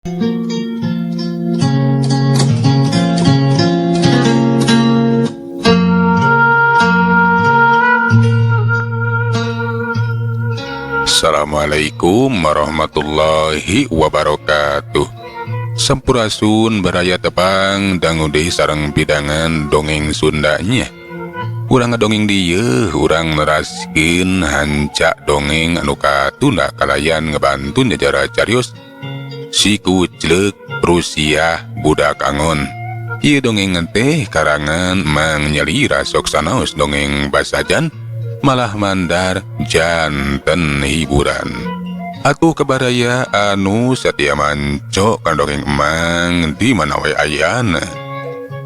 Assalamualaikum warahmatullahi wabarakatuh. Sampurasun, baraya tepang dangu deui sareng pidangan dongeng Sundanya. Urang ngadongeng dieu, urang neraskeun hanca dongeng anu katunda kalayan ngebantun jajara carios Si Kucleuk Rusiah Budak Angon. Ieu dongeng teh karangan Mang Nyalira, sok sanaos dongeng basajan malah mandar janten hiburan. Atuh ka baraya anu setia manco kan dongeng Emang di mana we ayana.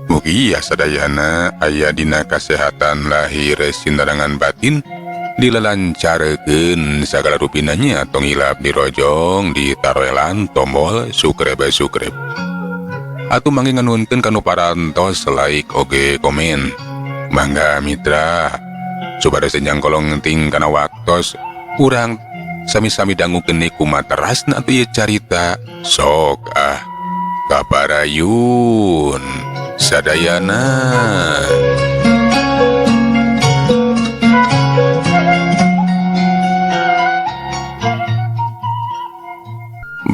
Mugia sadayana aya dina kasehatan lahir sindarangan batin, dilalancarkeun sagala rupinanya. Tong hilap dirojong, ditaroelan tombol subscribe subscribe. Atuh mangga nganuhunkeun kanu parantos like oge komen. Mangga, mitra, supados senjang kolong ting kana waktos urang sami-sami dangukeun kumaha terasna atuh ieu carita. Sok ah, kaparayun sadayana.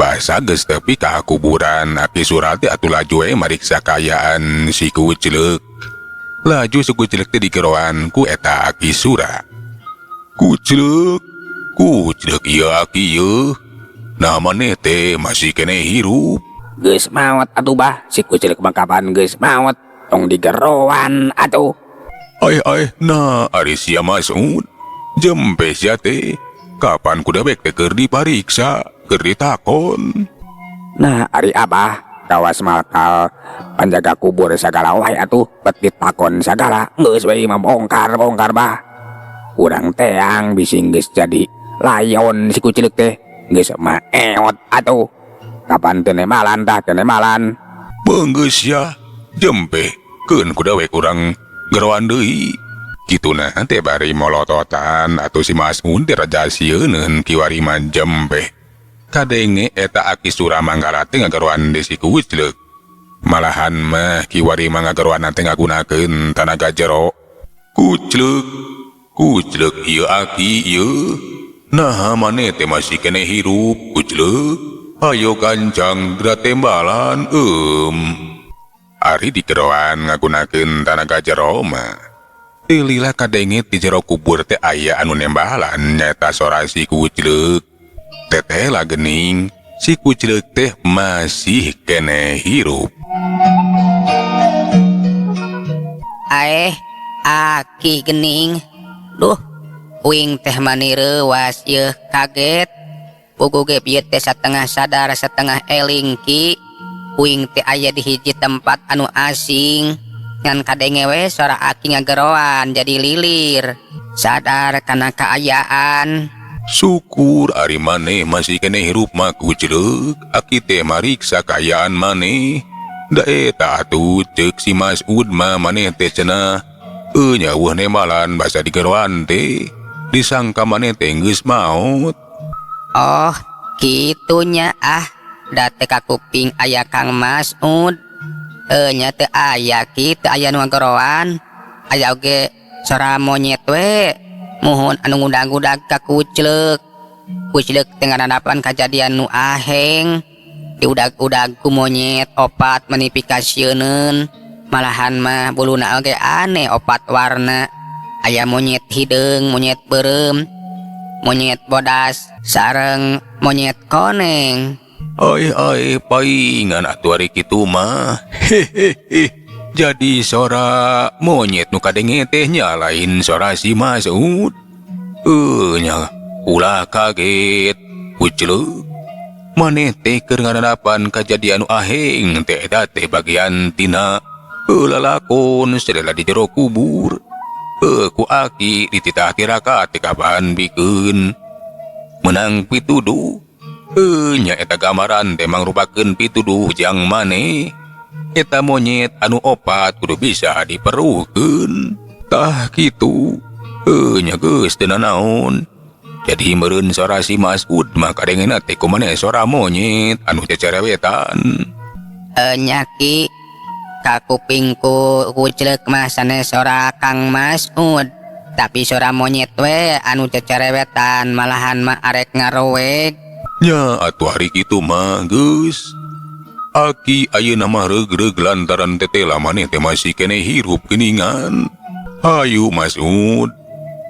Basa geus tepi ka kuburan Aki Sura teh, atuh laju we mariksa kaayaan si Kucleuk. Laju si Kucleuk teh digeroan ku eta Aki Sura. "Kucleuk, Kucleuk, ieu Aki ieu. Nah, maneh teh masih keneh hirup?" Geus maot atuh, Bah. Si Kucleuk mah kapan geus maot. Tong digeroan atuh. "Ai ai, nah ari sia Masud. Jempe sia teh. Kapan ku dewek teh keur dipariksa, keur ditakon?" Nah, ari Abah kawas makal panjaga kubur sagala wae atuh, bet ditakon sagala. Geus we mah bongkar bongkar, Bah. Urang teang bisi geus jadi layon si Kucleuk teh. Geus maeot atuh. Kapan teu nemalan tah, teu nemalan. "Beunggeus ya, jempe. Keun ku dewek urang geroan deui." Kituna teh bari molototan atuh si Masud teh raja sieuneun kiwari mah jempe. Kadenge eta Aki Sura manggala teh ngageroan deui si Kucleuk. Malahan mah kiwari mah ngageroan teh ngagunakeun tanaga jero. "Kucleuk, Kucleuk, ieu Aki ieu. Nah, maneh teh masih keneh hirup, Kucleuk? Ayo gancang geura tembalan em." Ari digeroan ngagunakeun tanaga jero mah. Teu lila kadenge di jero kubur teh aya anu nembalan, nyaeta sora si Kucleuk. Teteh lah gening, si Kucleuk teh masih keneh hirup. Aeh, Aki gening. Duh, uing teh mani reuwas yeuh, kaget. Puguh ge ieu teh satengah sadar setengah eling, Ki. Uing teh aya di hiji tempat anu asing. Ngan kadenge we sora Aki ngageroan, jadi lilir. Sadar kana kaayaan. "Syukur ari maneh masih keneh hirup mah, Kucleuk. Aki teh mariksa kaayaan maneh. Da eta atuh ceuk si Masud mah maneh teh cenah nya euweuh nembalan basa digeroan teh. Disangka maneh teh geus maot." Oh, kitunya ah. Da teu kakuping aya Kang Masud. Nya teu aya, Ki, teu aya nu ngageroan. Aya oge sora monyet we. Muhun anu ngudag-ngudag ka Kucleuk. Kucleuk teh ngaranapan kajadian nu aheng. Diudag-udag ku monyet opat meni pikasieuneun. Malahan mah buluna oge aneh, opat warna. Aya monyet hideung, monyet beureum, monyet bodas, sareng monyet koneng. "Ai ai, paingan atuh ari kitu mah. Hehehe. Jadi sora monyet nu kadenge teh nya lain sora si Masud. Nya ulah kaget, Kucleuk. Maneh teh keur ngaranapan kajadian nu aheng teh, eta teh bagian tina lalakon sadela di jero kubur. Ku Aki dititah tirakat teh kapan bikeun menang pituduh. Nya eta gambaran teh mangrupakeun pituduh jang maneh. Eta monyet anu opat kudu bisa diperuhkeun. Tah kitu. Nya geus teu nanaon. Jadi meureun sora si Masud mah kadengena teh kumaha sora monyet anu cecerewetan. Nya, Ki, kakuping ku kucleuk mah sanes sora Kang Masud, tapi sora monyet we anu cecerewetan, malahan mah arek ngaroweg. Nya atuh ari kitu mah geus. Aki ayeuna mah reug-reug lantaran tetela maneh teh masih keneh hirup geuningan. Hayu, Masud.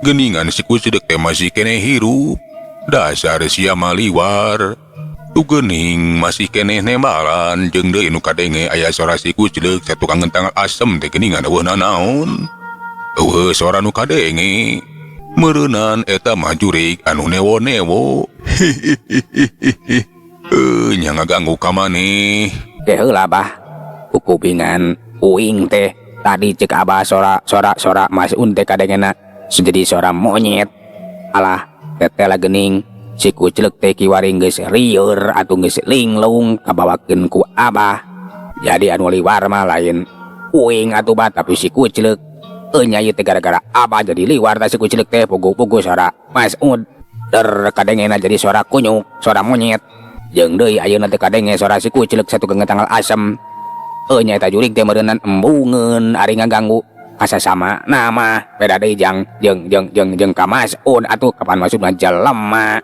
Geningan si kucleuk teh masih keneh hirup. Dasar sia maliwar. Tu geuning masih keneh nembalan, jeung deui nu kadenge aya sora si kucleuk satukang tangkal asem teh geuningan euweuh nanaon. Euweuh sora nu kadenge. Meureunan eta mah jurig anu newo-newo. Eh, nya ngaganggu ka maneh. Ke heula, Bah. Kukupingan uing teh tadi cek Abah sora sora sora Masud teh kadengena jadi sora monyet. Alah, tetela gening si kucleuk teh kiwari geus rieur atuh, geus linglung kabawakeun ku Abah. Jadi anu liwar mah lain uing atuh, Bah, tapi si kucleuk. Enya ieu teh gara-gara Abah jadi liwar tah si kucleuk teh, puguh-puguh sora Masud. Der kadengena jadi suara kunyuk, suara monyet. Jeung deui ayeuna teh kadenge suara si kucleuk satukang tangkal asem. Enya eta jurig teh meureunan embungeun ari ngaganggu kasasama nama beda deui jang jeung jeung jeung jeung ka Masud atuh, kapan Masud mah jelema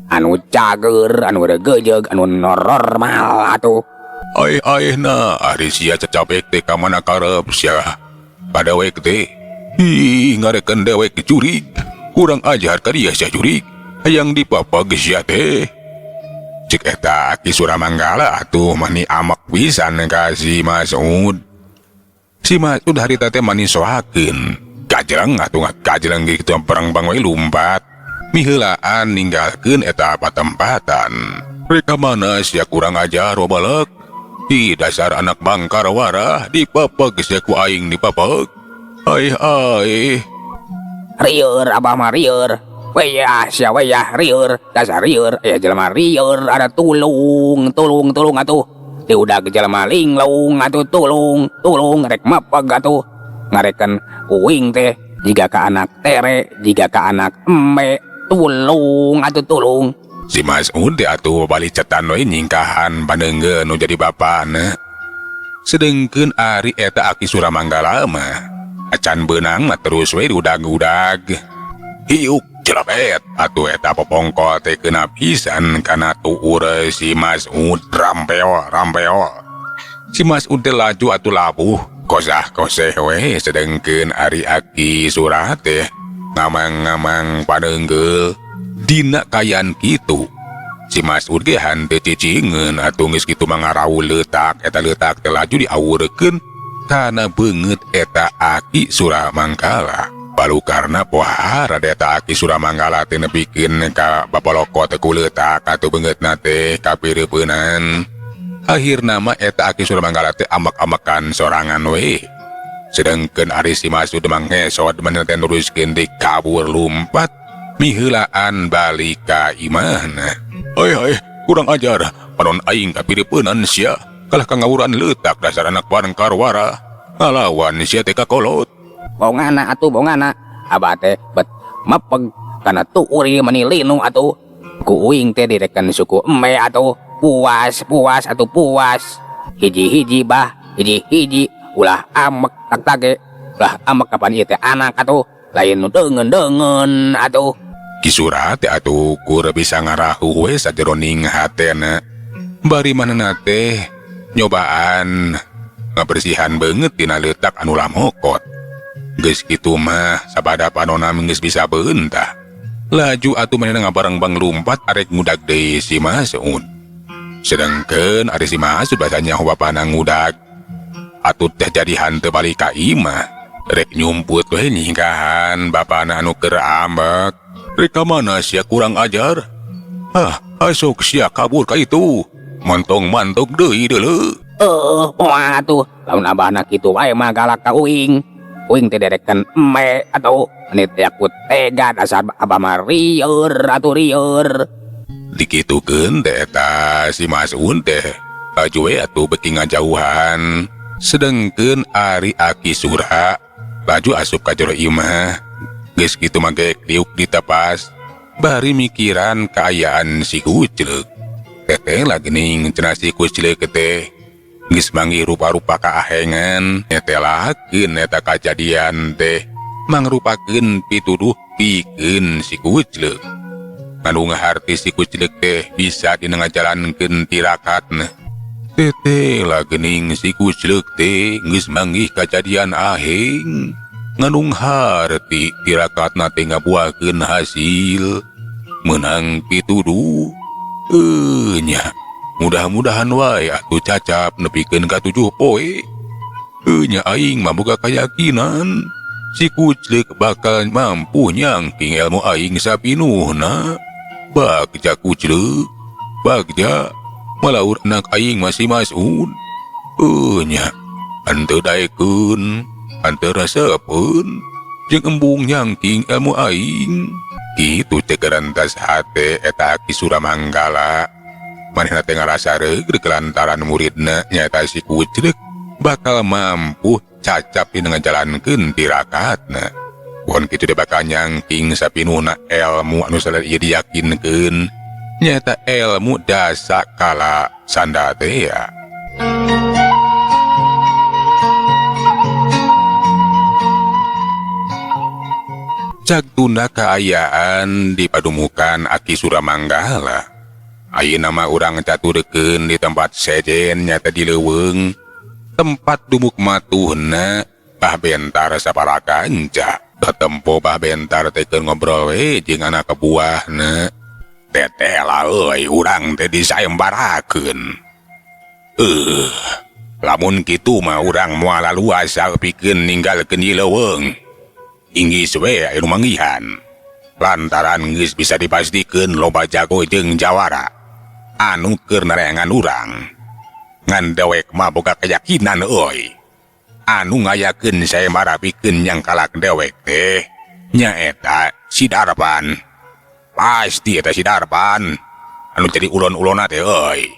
anu cager, anu regejeug, anu normal atuh. Aeh aeh na, ari sia cacapek teh ka mana karep sia? Ka dewek teh. Ih, ngarekan dewek jurig. Kurang ajar ka dia sia jurig. Hayang dipapag sia teh. Cik eta Ki Suramanggala atuh mani amak pisan ka si Masud. Si Masud harita teh mani soakeun. Gajreng atuh, gajreng gitu perang bang we lumpat. Miheulaan ninggalkeun eta patempatan. Rek ka mana sia, kurang ajar wabalek? Di dasar anak bangkar warah, dipapag sia ku aing, dipapag. Ai ai. Rieur Abah mah, rieur. Weyah sia, weyah, rieur, dasar rieur aya jelema rieur ada. Tulung, tulung, tulung atuh, diudag jelema linglung atuh. Tulung, tulung, rek mapag atuh, ngarekan uing teh jiga ka anak tere, jiga ka anak embe. Tulung atuh, tulung. Si Masud teh atuh balik cetan we nyingkahan paneunggeun nu jadi bapana. Sedengkeun ari eta Aki Suramanggala mah acan beunang mah terus we diudag-udag. Hiuk jelebet atuh eta popongkol teh kena pisan kana tuur si Masud, rampeo rampeo. Si Masud teh laju atuh labuh kosah koseh we, sedengkeun ari Aki Sura teh ngamang-ngamang paneunggeul dina kayan kitu. Si Masud ge henteu cicingeun atuh, geus kitu mah ngaraul leutak, eta leutak teh laju diawurkeun kana beungeut eta Aki Suramangkala. Balukarna pohara eta Aki Suramanggala teh nepikeun ka bapolokot ku leutak atuh beungeutna teh kapireupeunnan. Akhirna mah eta Aki Suramanggala teh ambek-ambekan sorangan we. Sedengkeun ari si Masud mah ngesot manehna teh neruskeun deui kabur lumpat miheulaan balik ka imahna. Ai ai, kurang ajar, panon aing kapireupeunnan sia, kalah ka ngawuran leutak, dasar anak bangkar wara. Ngalawan sia teh ka kolot. Bongana atuh, bongana Abah teh bet mepeg kana tuur ieu mani linu atuh, ku uing teh direkan suku embe atuh. Puas, puas atuh, puas. Hiji-hiji, Bah, hiji-hiji, ulah ambek tak tage, ulah ambek, kapan ieu teh anak atuh, lain nu deungeun-deungeun atuh. Ki Sura teh atuh kur bisa ngarahuh we sajeroning hatena. Bari manehna teh nyobaan ngabersihan beungeut tina leutak anu lamokot. Geus kitu mah sabada panona geus bisa beunta. Laju atuh manehna ngabarengbang lumpat arek ngudag deui si Masud. Sedengkeun ari si Masud basa nyaho bapana ngudag. Atuh teh jadi hanteu balik ka imah. Rek nyumput we nyingkahan bapana anu keur ambek. Rek ka mana sia, kurang ajar? Ah, asok sia kabur ka itu. Montong-mantok deui deuleu. Eh, moal atuh, lamun abahna kitu wae mah galak ka uing. Uing teh direkan embe atuh, meni teh aku tega, dasar abah mah rieur atuh, rieur. Dikitukeun teh eta si Masud teh laju we atuh beuki ngajauhan. Sedengkeun ari Aki Sura laju asup ka jero imah. Geus kitu mah geek diuk ditepas. Bari mikiran kaayaan si Kuclek. Teteh lah geuning cenah si Kuclek teh geus manggih rupa-rupa kaahengan netelakeun eta kajadian teh mangrupakeun pituduh pikeun si Kuclek. Anu ngaharti si Kuclek teh bisa dina ngajalankeun tirakatna. Teteh lah geuning si Kuclek teh geus manggih kajadian aheng. Nganung harti tirakatna teh ngabuahkeun hasil menang pituduh. Nya mudah-mudahan wae atuh cacap nepikeun ka 7 poe. Nya aing mah boga kayakinan si Kuclek bakal mampu nyangking ilmu aing sapinuhna. Bagja Kuclek, bagja malaur anak aing masih Mas'ud. Nya henteu daekeun, henteu resepeun jeung embung nyangking ilmu aing. Kitu cek rentas hate eta Ki Suramanggala. Manehna teh ngarasa regreg lantaran muridna nyaeta si Kuclek bakal mampu cacap dina ngajalankeun tirakatna. Pon kitu teh bakal nyangking sapinuhna ilmu anu sadaya ieu diyakinkeun nyaeta ilmu dasa kala sanda teh ya. Cag tunda kaayaan di padumukan Aki Suramanggala. Ayeuna mah urang caturkeun di tempat sejen nyata di leuweung, tempat dumuk matuhna Bah Bentar sapara kanca. Katempo Bah Bentar teh keur ngobrol we jeung anak buahna. Teteh lah euy urang teh disayembarakeun. Lamun kitu mah urang moal laluasa pikeun ninggalkeun ieu leuweung. Inggis we anu manggihan. Lantaran geus bisa dipastikeun loba jago jeung jawara anu keur nareangan urang. Ngan dewek mah boga keyakinan euy. Anu ngayakeun sayembara pikeun nyangkalak dewek teh nyaeta si Darpan. Pasti eta si Darpan anu jadi ulon-ulona teh euy.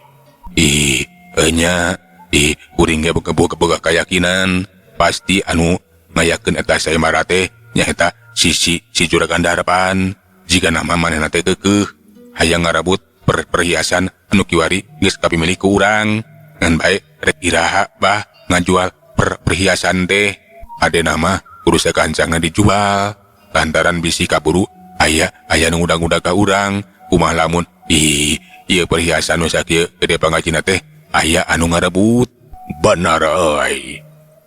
Ih, nya ih kuring ge boga keyakinan pasti anu ngayakeun eta sayembara teh nyaeta si Juragan Darpan. Jika nama manehna teh keukeuh hayang ngarebut perhiasan anu kiwari geus kapimilik ku urang. Ngan bae rek iraha bah ngajual perhiasan teh. Adena mah kudu sakancangna dijual lantaran bisi kaburu aya nu ngudag-ngudag ka urang. Kumaha lamun ih ieu perhiasan nu sakieu gede pangajina teh aya anu ngarebut. Bener euy.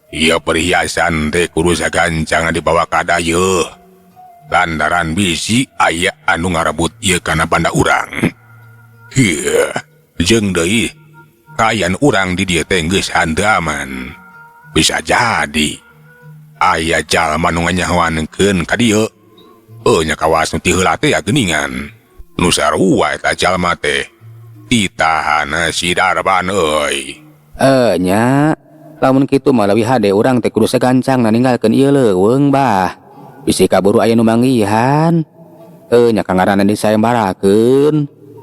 Ieu perhiasan teh kudu sakancangna dibawa ka dayeuh lantaran bisi aya anu ngarebut ieu kana banda urang. Heuh, jeung deui kaayaan urang di dieu teh geus henteu aman. Bisa jadi aya jalma nu nganyahoankeun ka dieu. Nya kawas nu ti heula teh ya geuningan. Nu sarua eta jalma teh ditahana si Darpan euy. Nya lamun kitu mah leuwih hade urang teh kudu sagancang ninggalkeun ieu leuweung bah. Bisi kaburu aya nu manggihan. Nya kangaranna disayembarakeun.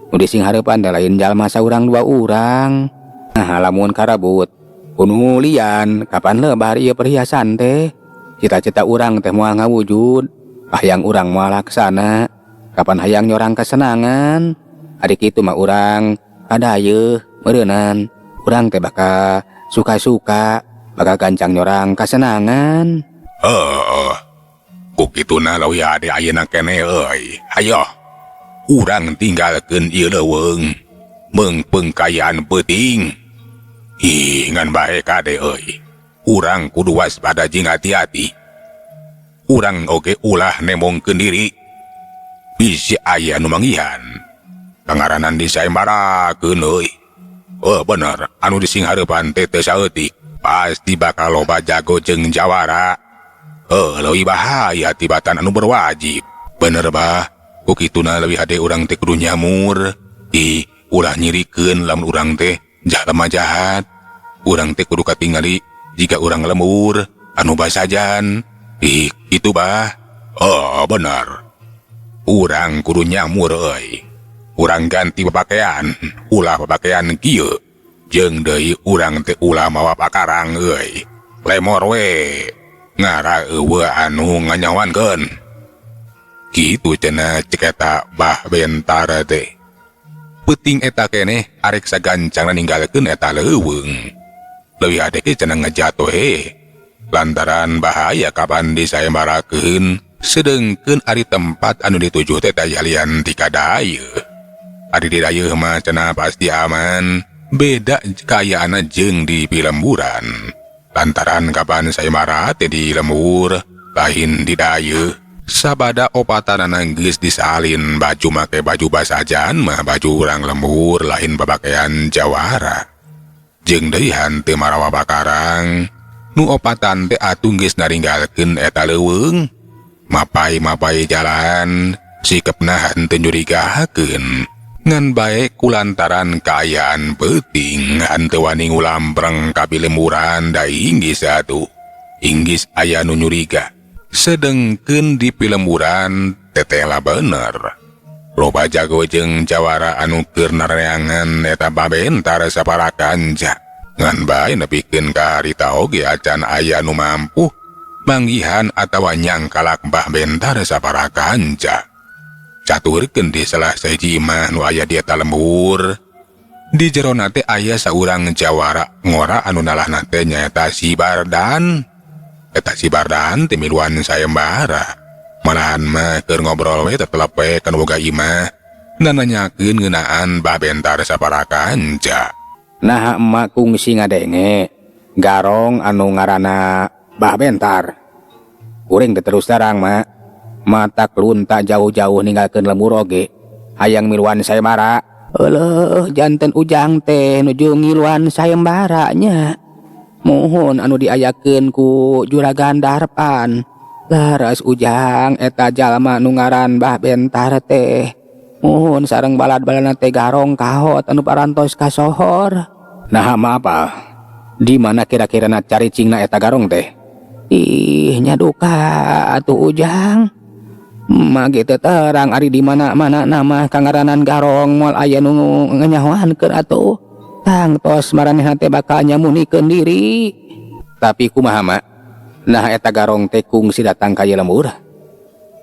Nu disinghareupan teh lain jalma saurang dua urang. Nah, lamun karabut kunulian kapan lebar ieu perhiasan teh. Cita-cita urang teh moal ngawujud, hayang urang moal laksana. Kapan hayang nyorang kesenangan. Ari kitu mah urang kadayeuh meureunan. Urang teh bakal suka-suka, bakal gancang nyorang kesenangan. Heeh. Ku kituna leuwih hade ayeuna keneh euy. Hayo. Urang tinggalkeun ieu leuweung. Meungpeung kaayaan peuting. Ih, ngan bae kade euy. Urang kudu waspada jeung hati-hati. Urang oge ulah nemongkeun diri. Bisi aya nu manggihan. Pangaranan disayembarakeun euy. Oh bener, anu disinghareupan teh teu saeutik. Pasti bakal loba jago jeung jawara. Leuwih bahaya tibatan anu berwajib. Bener bah, ku kituna leuwih hade urang teh kudu nyamur. Ih, ulah nyirikeun lamun urang teh jalma jahat. Urang teh kudu katingali jika urang lembur anu basajan. Ih, kitu bah. Oh, bener. Urang kudu nyamur euy. Urang ganti papakaian, ulah papakaian kieu. Jeung deui urang teh ulah mawa pakarang euy. Lemor we. Ngara eueuh anu nganyawankeun. Kitu cenah cek eta Bah Bentar teh. Peuting eta keneh arek sagancangna ninggalkeun eta leuweung. Leuwih hade ge cenah ngejatuh he. Lantaran bahaya kapan disayembarakeun, sedengkeun ari tempat anu dituju teh taya lian ti kadayeuh. Ari di dayeuh mah cenah pasti aman, beda kaayaanna jeung di pilemburan. Lantaran kapan sayembara teh di lembur, lain di dayeuh. Sabada opatanana geus disalin baju make baju basajan mah baju urang lembur, lain papakaian jawara. Jeung deui hanteu marawa bakarang, nu opatan teh atuh geus naringgalkeun eta leuweung. Mapai-mapai jalan, sikepna hanteu nyurigakeun. Ngan bae kulantaran kaayaan peuting hanteu wani ngulampreng ka pilemburan da inggis atuh. Inggis aya nu nyuriga. Sedengkeun di pilemburan tetela bener. Loba jago jeung jawara anu keur nareangan eta Babentar saparakanca. Ngan bae nepikeun ka harita oge acan aya nu mampu manggihan atawa nyangkalak Mbah Bentar saparakanca. Caturkeun di salah sahiji imah nu aya di eta lembur. Di jerona teh aya saurang jawara ngora anu nalahna teh nyaeta si Bardan. Eta si Bardan teh miluan sayembara. Malahan mah keur ngobrol we tetelep we kana boga imah. Nananyakeun ngeunaan Bah Bentar saparakanca. Nah emak kungsi ngadenge garong anu ngaranna Bah Bentar. Kuring teh terus terang mak, matak lunta jauh-jauh ninggalkeun lembur oge hayang miluan sayembara. Euleuh janten Ujang teh nuju ngiluan sayembara nya. Muhun anu diayakeun ku Juragan Darpan. Laras Ujang eta jalma nu ngaran Bah Bentar teh. Muhun sareng balad-baladna teh garong kahot anu parantos kasohor. Nah ma apa? Di mana kira-kira na caricingna eta garong teh? Ih nya duka atuh Ujang. Mah ge teu terang ari di mana-mana nama kangaranan garong moal aya nu nganyahoankeun atuh. Tangtos maranehna teh bakal nyamunikeun diri. Tapi kumaha mak? Nah eta garong teh kungsi datang ka ieu lembur.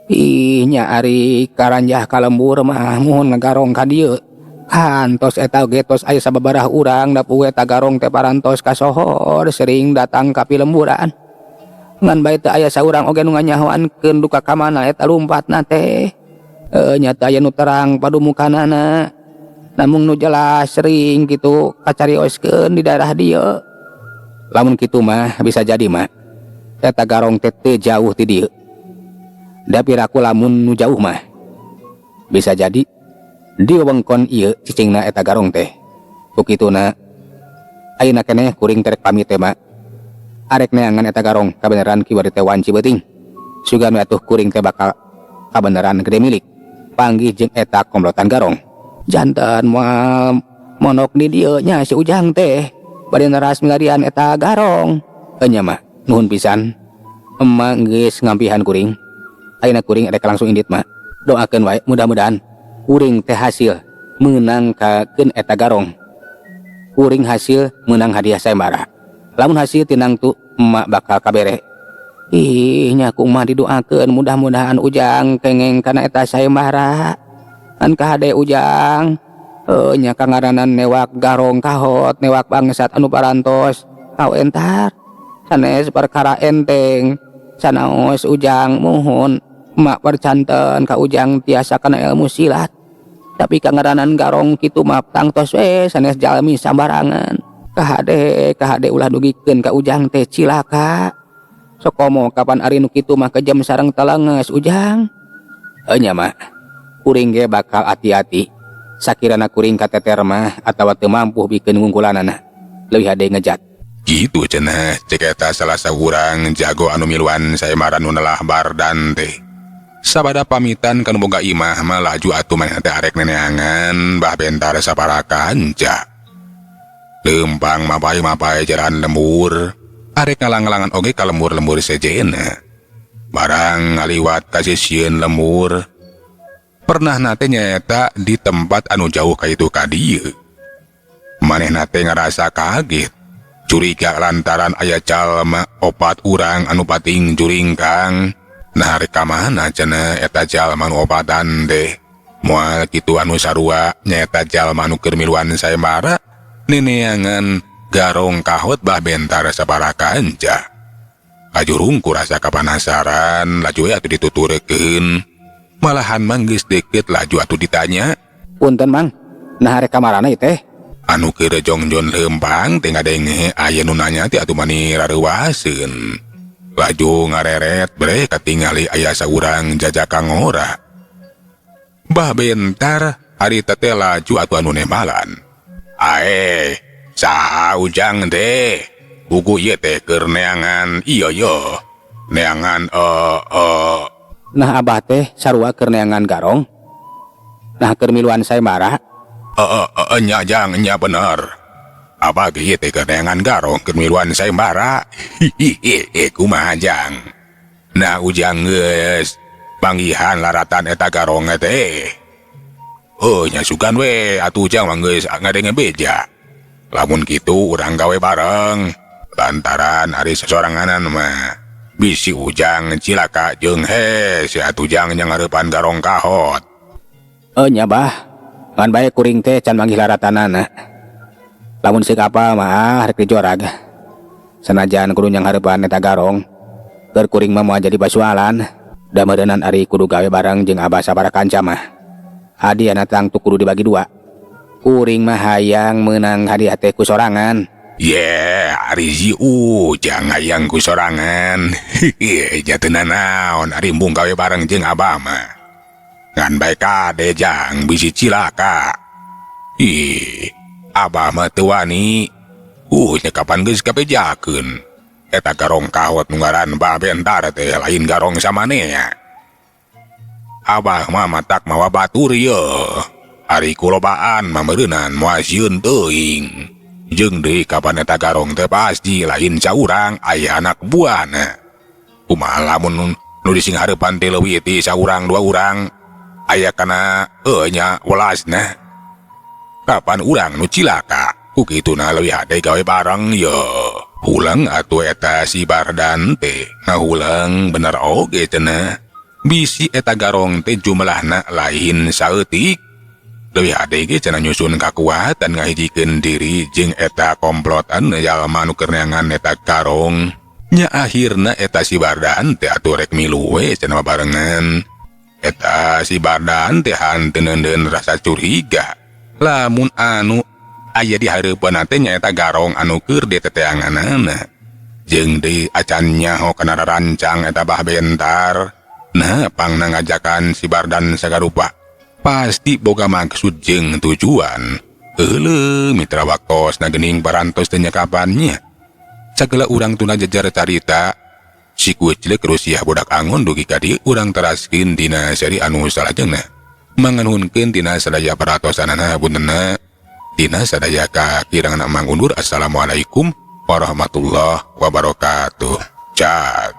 Ih nya ari karanjah ka lembur mah muhun ngagarong ka dieu. Kantos eta ge tos aya sababaraha urang da puguh eta garong teh parantos kasohor sering datang ka pilemburan. Ngan bae teu aya saurang oge nu nganyahoankeun duka ka mana eta lumpatna teh. Nya teu aya nu terang padumukanana. Namun nu jelas sering gitu kacarioskeun di daerah dieu. Lamun kitu mah bisa jadi mah eta garong teh teu jauh ti dieu. Da piraku lamun nu jauh mah bisa jadi di wewengkon ieu cicingna eta garong teh. Ku kituna ayeuna keneh kuring terek pamit teh mak. Arek neangan eta garong kabeneran kiwari teh wanci beuting. Sugan we atuh kuring teh bakal kabeneran gede milik panggih jeung eta komplotan garong. Janten moal monok di dieu nya si Ujang teh bade neras milarian eta garong. Enya mah nuhun pisan. Emak geus ngampihan kuring. Ayeuna kuring rek langsung indit mah. Doakeun wae mudah-mudahan kuring teh hasil meunang kakeun eta garong. Kuring hasil meunang hadiah sayembara. Lamun hasil tinang tu emak bakal kabere. Ih nya ku emak didoakeun mudah-mudahan Ujang kengeng kana eta sayembara. Kan kahade Ujang. Nya kangaranan newak garong kahot, newak bangsat anu parantos kawentar. Sanes perkara enteng. Sanaos Ujang muhun emak percanten ka Ujang tiasa kana ilmu silat. Tapi kangaranan garong kitu mah tangtos we sanes jalmi sambarangan. Kahade kahade ulah dugikeun ka Ujang teh cilaka. Sokomo kapan ari nu kitu mah kejam sareng telenges Ujang. Enya mah kuring ge bakal hati-hati. Sakirana kuring kateter mah atawa teu mampu bikeun ngungkulanana. Leuwih hade ngejat. Kitu cenah cek eta salah saurang jago anu miluan sayembara nu nelah Bardan teh. Sabada pamitan kanu boga imah mah laju atuh manehna teh arek neneangan Bah Bentar saparakanca. Leumpang mapai-mapai jalan lembur, arek ngalang-alangan oge ka lembur-lembur sejenna. Barang ngaliwat ka sisieun lembur, pernah nate nyaeta di tempat anu jauh ka itu ka dieu. Manehna teh ngarasa kaget, curiga lantaran aya jalma opat urang anu pating juringkang. Nah, rek ka mana cenah eta jalma nu opatan teh? Moal kitu anu sarua nyaeta jalma nu keur miluan sayembara neneangan garong kahot Bah Bentar sabaraha kanca. Laju rungku rasa kapanasaran, laju we atuh dituturkeun. Malahan mah geus deket, laju atuh ditanya. Punten, Mang, nah rek ka marana ieu teh? Anu keur jongjon lempang teh ngadenge aya nu nanya teh atuh mani rareuwaseun. Laju ngareret bre katingali aya saurang jajaka ngora. Bah Bentar harita teh laju atuh anu nembalan. "Ae, saha Ujang teh? Buku ieu teh keur neangan iya yo. Neangan eh eh Nah, Abah teh sarua keur neangan garong? Nah, keur miluan sayembara? Eh, eh, nya Jang, nya bener. Apa ge teh keur neangan garong keur miluan sayembara. Hihihi, kumaha, Jang? Nah, Ujang geus panggihan laratan eta garong teh?" "Oh, nya sugan we atuh Ujang mah geus ngadenge beja. Lamun kitu urang gawe bareng. Lantaran ari sesoranganan mah bisi Ujang cilaka jeung hese atuh Jang nyangareupan garong kahot." Eh, nya, Bah. Ngan bae kuring teh can manggih laratanana. Lamun seuk apal mah rek dijorag. Sanajan kudu nyanghareupan eta garong, keur kuring mah moal jadi pasualan. Da meureunan ari kudu gawe bareng jeung Abah sabaraha kanca mah, hadiahna tangtu kudu dibagi dua. Kuring mah hayang meunang hadiah teh ku sorangan. Ye, ari si Ujang hayang ku sorangan. Hihi, nya teu nanaon ari embung gawe bareng jeung Abah mah. Ngan bae kade, Jang, bisi cilaka. Ih, Abah mah teu wani. Nya kapan geus kabejakeun. Eta garong kahot nu ngaran Bah Bentar teh lain garong samanea. Abah mah matak mawa batur ye. Ari kulobaan mah meureunan moal sieun teuing. Jeung deui kapan eta garong teh pasti lain saurang, aya anak buahna. Kumaha lamun nu disinghareupan teh leuwih ti saurang dua urang, aya kana heuh nya welasna. Kapan urang nu cilaka? Ku kituna leuwih hade gawe bareng ye. Hulang atuh eta si Bardan teh ngahuleng, bener oge cenah. Bisi eta garong teh jumlahna lain saeutik. Leuwih hade ge cenah nyusun kakuatan ngahijikeun diri jeung eta komplotan jalma nu keur neangan eta garong. Nya akhirna eta si Bardan teh atuh rek milu we cenah barengan. Eta si Bardan teh hanteu neundeun rasa curiga. Lamun anu aya di hareupeun teh nyaeta garong anu keur diteteanganana. Jeung deui acan nyaho kana rarancang eta Bah Bentar. Nah, pangna ngajakan si Bardan sagarupa. Pasti boga maksud jeung tujuan. Euleuh, mitra, waktosna geuning parantos teh nyakapannya. Sagala urang tuna jejer carita si Kuclek Rusiah budak angon dugi ka dieu, urang teraskeun dina seri anu salajengna. Manganuhunkeun dina sadaya peratosanana, puntenna dina sadaya kakirangan mangundur. Assalamualaikum warahmatullahi wabarakatuh. Cak.